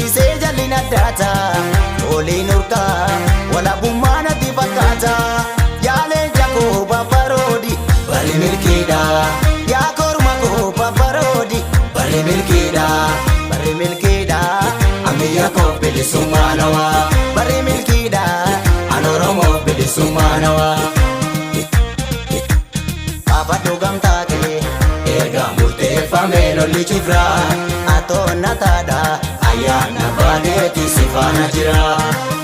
Callisee jalli naddaata oliin urgaa walabummaa natti fakkaata. Yaaleen jakoo babbaroodi barri milkiidha. Yaa korma koo babbaroodi barri milkiidha. Barri milkiidha. Amiyya koo bilisummaa nawaa. Barri milkiidha. An Oromoo bilisummaa nawaa. Kaafadhu gamtaa kee. Erga murteeffame lolli cifraa. Atoonna taadha. Ayyaana baaneeti si faana jira.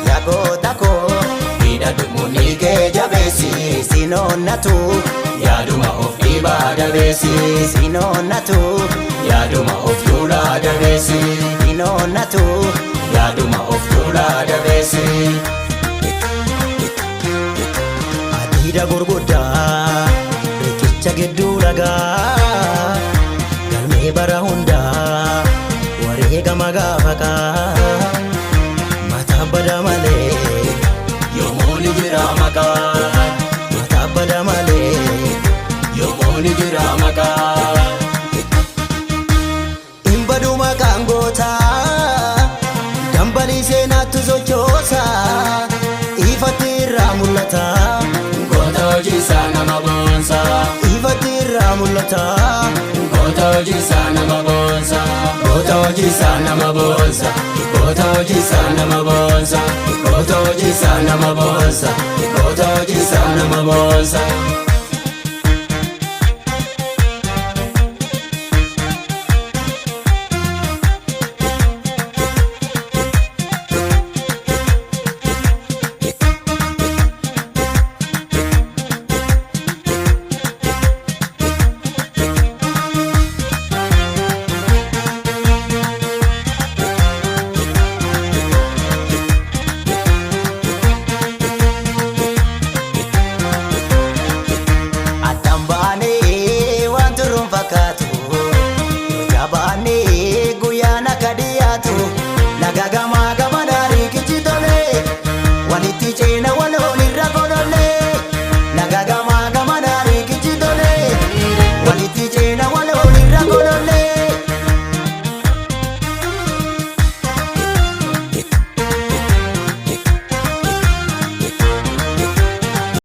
Yaa goota koo. Hidhadhu murni kee jabeessi. Sinoonnatu. Yaaduma of dhiibaa dabeessi. Sinoonnatu. Yaaduma of tuulaa dabeessi. Sinoonnatu. Yaaduma of tuulaa dabeessi. Adiida gurguddaa riqicha gidduu lagaa galmee bara hundaa wareegama gaafataa mataa bada malee Yoomuu ni jira maqaa. Mataa bada malee Yoomuu ni jira maqaa. Hin badu maqaan gootaa dambalii seenaatti sochoosa ifatti irraa mul'ata. Goota hojiisaa nama boonsa. Ifatti irraa mul'ata. Goota hojiisaa nama boonsa. Goota hojiisaa nama boonsa. Goota hojiisaa nama boonsa. Goota hojiisaa nama boonsa. Goota hojiisaa nama boonsa.